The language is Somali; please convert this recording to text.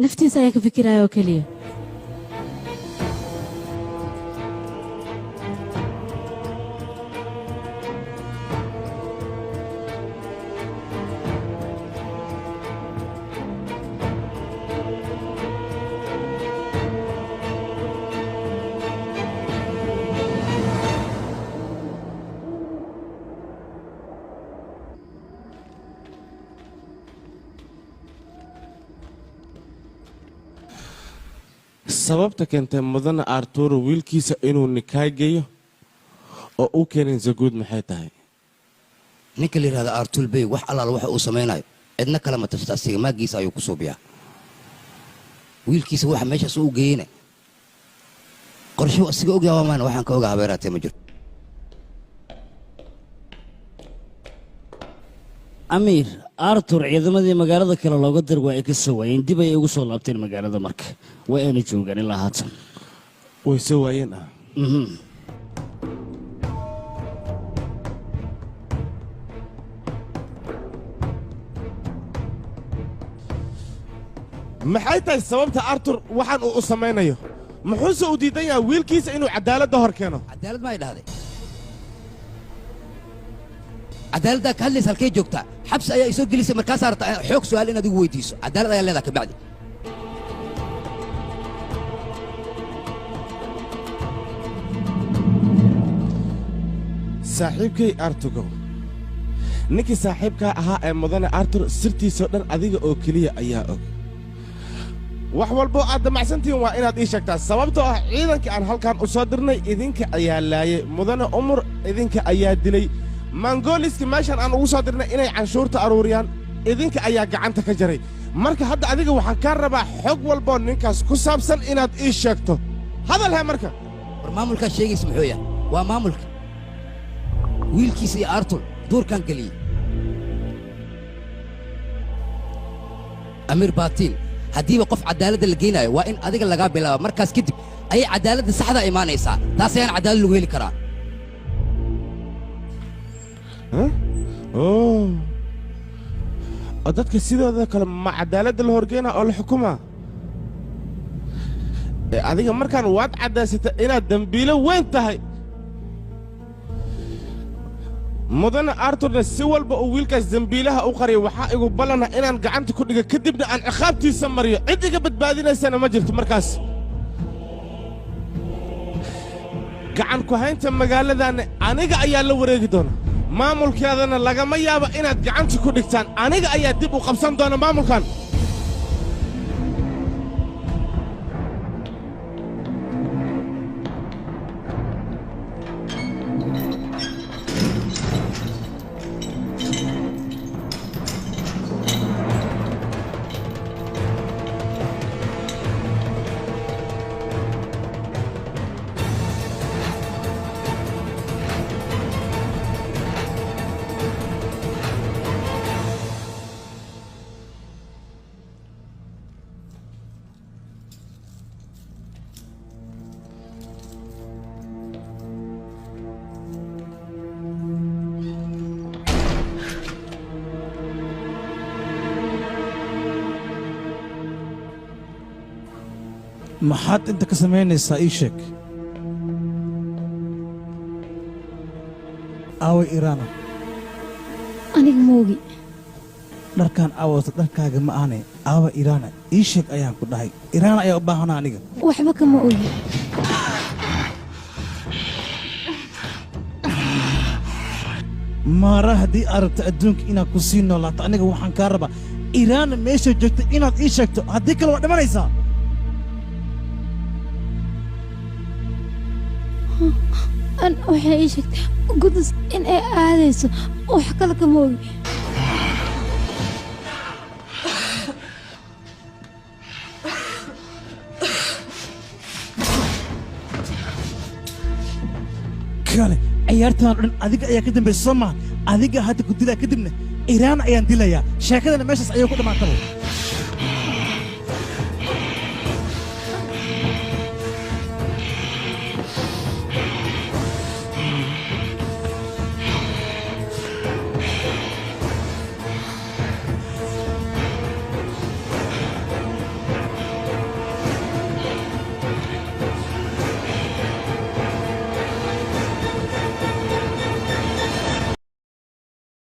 Naftiisa ayaa ka fikiraya oo keliya. Sababta keentay mudane Arturo wiilkiisa inuu nikaa geeyo oo u keenin Zaguud maxay tahay? Ninka la yidhahdo Artul Bey, wax allaala waxa uu samaynayo cidna kalema tashta, asiga maagiisa ayuu ku suubiyaa. Wiilkiisa waxa meeshaas u geeyeyna qorshuu asiga ogyaha maana waxaan ka ogaa habeeraatee ma jirto. Amiir Arthur, ciidamadii magaalada kale looga dir waa ay ka soo waayeen, dib ayay ugu soo laabteen magaalada. Marka waa ayna joogaan ilaa haatan. Way soo waayeen ah? Maxay tahay sababta Arthur waxaan uu u samaynayo? Muxuuse u diidan yahay wiilkiisa inuu cadaaladda hor keeno? Cadaalad ma ay dhahday? Cadaaladdaa ka hadlaysa halkay joogtaa? Xabsi ayaa isoo gelisay, markaasaa rabta xoog su'aal inaad igu weydiiso. Cadaalad ayaa leedaha kabacdi. Saaxiibkay Artugow, ninkii saaxiibkaa ahaa ee mudane Artur sirtiisoo dhan adiga oo keliya ayaa og. Wax walboo aad damacsantihiin waa inaad ii sheegtaa, sababtoo ah ciidankii aan halkan u soo dirnay idinka ayaa laayay. Mudane Umur idinka ayaa dilay. Mangooliska meeshan aan ugu soo dirnay inay canshuurta aruuriyaan idinka ayaa gacanta ka jaray. Marka hadda adiga waxaan kaa rabaa xog walboo ninkaas ku saabsan inaad ii sheegto. Hadal he marka. War maamulkaa sheegaysa muxuu yahay? Waa maamulka wiilkiisa iyo Artul duurkan geliyey. Amiir Baatiin, haddiiba qof caddaaladda la geynayo waa in adiga lagaa bilaaba. Markaas kadib ayay caddaaladda saxda imaanaysaa. Taas ayaan caddaalad lagu heli karaa. Oo dadka sidooda kale ma caddaaladda la horgeynaa oo la xukumaa? Adiga markaan waad caddaysata inaad dembiilo weyn tahay. Mudane Arturna si walba uu wiilkaas dembiilaha u qariyo, waxaa igu ballana inaan gacanta ku dhigo, kadibna aan ciqaabtiisa mariyo. Cid iga badbaadinaysana ma jirto. Markaas gacan ku haynta magaaladanna aniga ayaa la wareegi doona, maamulkeedana lagama yaabo inaad gacanta ku dhigtaan. Aniga ayaa dib u qabsan doona maamulkan. Maxaad inta ka samaynaysaa? Ii sheeg, aaway Iraana? Aniga moogi. Dharkaan aawata dharkaaga ma ahane. Aawa Iraana? Ii sheeg ayaan ku dhahay. Iraana ayaa u baahanaa aniga. Waxba kama ogi. Maara, haddii aad rabto adduunka inaad ku sii noolaato, aniga waxaan kaa rabaa Iraana meesha joogta inaad ii sheegto. Haddii kale waa dhimanaysaa. An waxay ii sheegtay Gudus in ay aadayso. Wax kale kama ogi. Kale ciyaartan oo dhan adiga ayaa ka dambaysa, soo maha? Adiga hadda ku dilaa, kadibna Iraan ayaan dilayaa. Sheekadana meeshaas ayay ku dhammaataba.